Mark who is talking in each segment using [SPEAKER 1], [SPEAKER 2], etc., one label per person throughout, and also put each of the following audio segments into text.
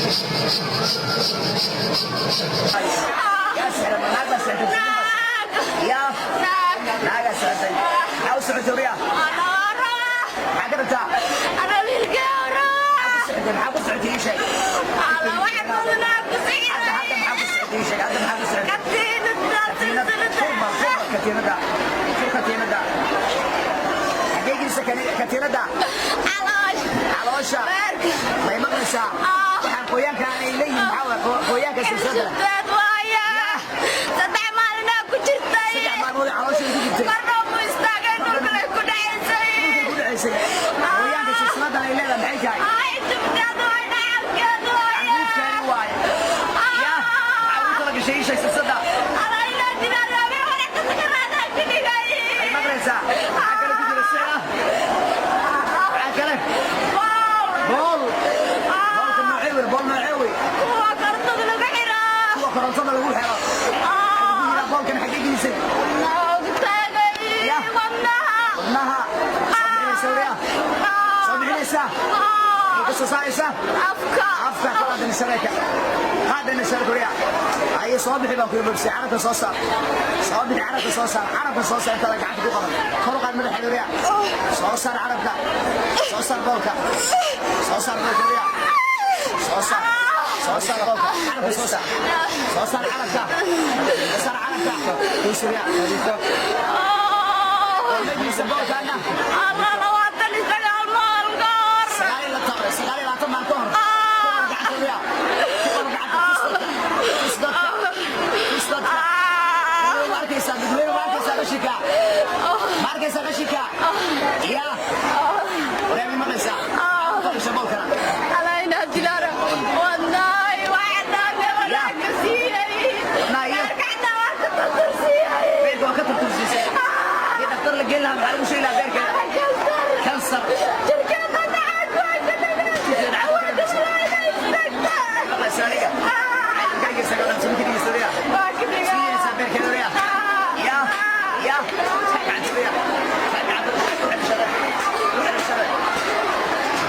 [SPEAKER 1] Yaa sixray? Naag baa sixray? Yaa naagaa sixirtay? Maxaa u socotay, wariyaa? Maxaa ka rabtaa? Maxaa ku socotay? Maxaa ku socotay? Ii sheeg hadda. Hadda maxaa ku socotay? Ii sheeg hadda, maxaa ku socotay? Katiinad furba, furba katiinada, fur katiinada. Xagee gelisa katiinada? Caloosha. May maqlaysaa? Waxaan qoyaanka ay leeyihiin maxaa waay? Qoyaanka silsilada.
[SPEAKER 2] 3 maalinaa ku jirtay.
[SPEAKER 1] 3 maalmood ay caloosha ku jirtay.
[SPEAKER 2] Marna mu istaagay, dhulkale ku dhacaysay.
[SPEAKER 1] Dhulkay ku dhacaysay. Qoyaanka silsiladan ay leedahay maxay tahay?
[SPEAKER 2] Ay, tubteedu way dhacalkeedu.
[SPEAKER 1] Canguufkaani waaye. Yaa maxaa ugu tala gashay? Ii sheeg silsilada. May maqlaysaa? Maxaa kale ku jira sixir ah? Maxaa kale? Bool. Boolka noocee wey? Bool noocee wey?
[SPEAKER 2] Kuwa korontada lagu xiraa.
[SPEAKER 1] Kuwa korontada lagu xiro. Xagee ku jiraa boolkan? Xagee gelisay? Ya. Wadnaha. Soo bixinaysa, wariyaa? Soo bixinaysaa? Maxay ka soo saaraysaa?
[SPEAKER 2] Afka.
[SPEAKER 1] Afka ka qaadana shareeka, qaadana shareeka, wariyaa. Haye, soo bixi baan ku yidhi. Carabka soo saar, soo bixi carabka, soo saar carabka, soo saar. Intaada gacanta ku qaban, kor u qaad madaxeeda, wariyaa. Soo saar carabka, soo saar boolka, soo saar boolka, wariyaa. Soo saar, soo saar boolka, carabka soo saar, soo saar carabka, soo saar carabka. Kuus, wariyaa. Magiisa boolkaana.
[SPEAKER 2] Alla, 29 maalin ka hor.
[SPEAKER 1] 29 maalin ka hor. Ku qor gacanta, wariyaa. Ku qor gacanta. Tus dadka, tus dadka, tus dadka. Ma arkaysaa dadweyne? Ma arkaysaa qashinka? Ma arkaysaa qashinka? Yaa wariyaa, ma maqlaysaa? Maqlaysaa boolkana?
[SPEAKER 2] Alayna dilaara wadnaay waxaa ka siiyey.
[SPEAKER 1] Wadnaha iyo?
[SPEAKER 2] Gacanta waa ka tartarsiiyey.
[SPEAKER 1] Beerka waa ka tartarsiisay. Haddii dhakhtar la geen lahaa, maxaa lagu sheegi lahaa beerkeeda? Kansar.
[SPEAKER 2] Jirkeeda dhacaan.
[SPEAKER 1] Maqlaysaa aniga? Maxay ka dhigaysaa gabadhan? Soo ka dhigaysa, wariyaa? Sii yeelaysaa beerkeeda, wariyaa? Yaa yaa taa gacanta, wariyaa, taa gacanta. U xidh shareer, u xidh shareer.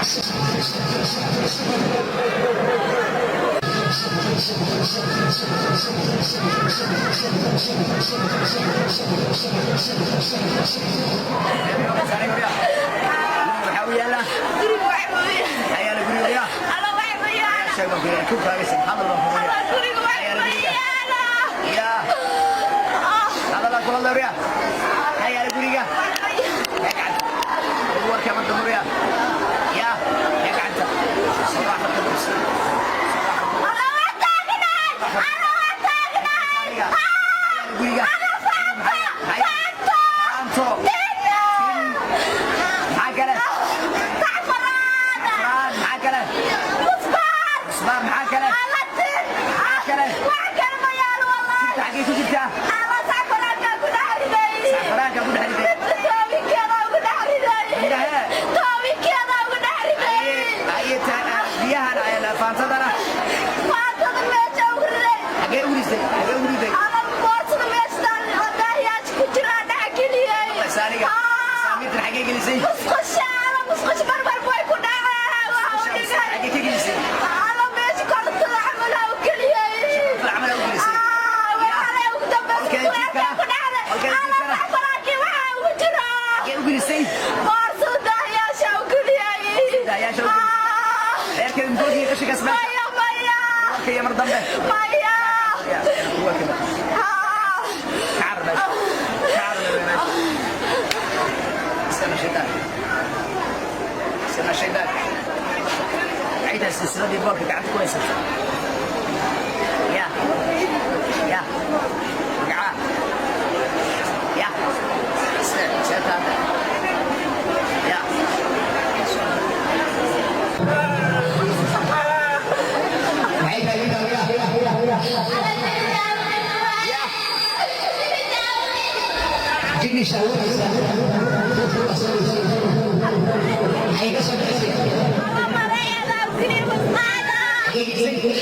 [SPEAKER 1] Maqlaysaa aniga, wariyaa? Waxaa u yaala?
[SPEAKER 2] Guriga wax weeye.
[SPEAKER 1] Maxaa yaala guriga, wariyaa?
[SPEAKER 2] Alla, wax weeye.
[SPEAKER 1] Sheeg baan ku yidhi, ku kaagaysa hadal baan ku yidhi.
[SPEAKER 2] Guriga wax weeye.
[SPEAKER 1] Yaa hadalaa kula leeriya. Maxaa yaala guriga? Yaa gacanta ugu warkee marka, muriya. Yaa yaa gacanta soo raaxo ka bogsi.
[SPEAKER 2] Alla, waa taagnahay. Alla, waa taagnahay.
[SPEAKER 1] Guriga faanto, maxaa kale? Afraan, maxaa kale? Musbaar, maxaa kale? Maxaa kale? Tinta xaggee ku jirtaa? Sacfaraanka ku dhex riday. Indhahee? Haye, biyahana, faantadana xaggee ugu riday? Xaggee ugu riday? Saaniga saamiirtan xaggee gelisay? Xaggee ka gelisay? Camal u gelisay. Xaggee u gelisay? Daayaasha u gelisay. Reerkeeda mukoogii qashinkaas meesha warkaya mar dambe. Kacar meesha, kacar meesha. Istana shaydaan, istana shaydaan. Maxay tahay silsiladii boolka gacanta ku haysata? Ya ya magacaa ya seeta hadda ya. Maxay tahay ninkan? Ya
[SPEAKER 3] Jinni shaawanaysa. Maxay ka soo bixisay? Xagee gelisay?